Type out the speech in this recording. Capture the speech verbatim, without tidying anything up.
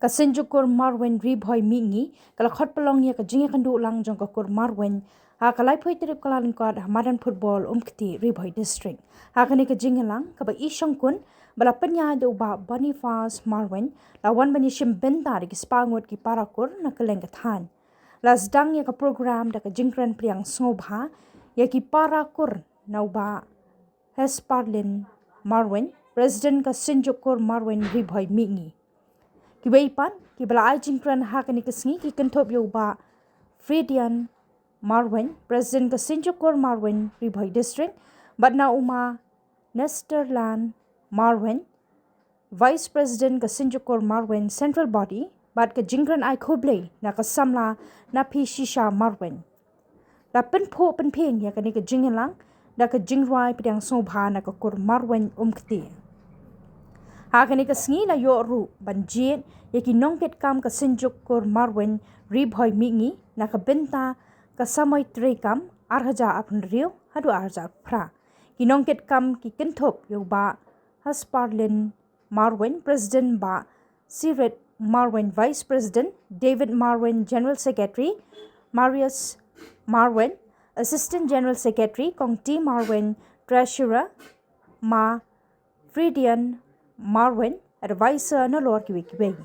Ka Synjuk Kur Marwein Ri Bhoi Mihngi ka la khot pynlong ïa ka jingïakynduh lang jong ka Kur Marwein ha ka laiphew tarik Kyllalyngkot ha madan football Umkti, Ri Bhoi District. Ha kane ka jingïalang kaba i shongkun ba la pynïaid da u Bah Boniface Marwein, la wan ban ïashim bynta da ki spah ngut ki para kur na kylleng ka thaiñ. La sdang ïa ka program da ka jingkren pdiang sngewbha ïa ki para kur na u Bah Hesperlin Marwein, President ka Synjuk Kur Marwein Ri Bhoi Mihngi. Kiwei pat kiba la ai jingkren ha kane ka sngi ki kynthup ïa u Bah Fridian Marwein, President ka Synjuk Kur Marwein Ri Bhoi District, bad na u Ma Nesterland Marwein, Vice President ka Synjuk Kur Marwein Central Body, bad ka jingkren ai khublei na ka samla Naphishisha Marwein. La pynphuh pynphieng ïa kane ka jingïalang da ka jingrwai pdiang sngewbha na ka Kur Marwein Umkti. Ha kane ka sngi la ïoh ruh ban jied ïa ki nongkitkam ka Synjuk Kur Marwein Ri Bhoi Mihngi na ka bynta ka samoi treikam ar hajar arphew hynriew haduh ar hajar arphew phra. Ki nongkitkam ki kynthup ïa u Bah Hesperlin Marwein, President, Bah Sirit Marwein, Vice President, David Marwein, General Secretary, Marius Marwein, Assistant General Secretary, Kong T Marwein, Treasurer, Ma Fridian Marwein, Advisor, nalor kiwei kiwei.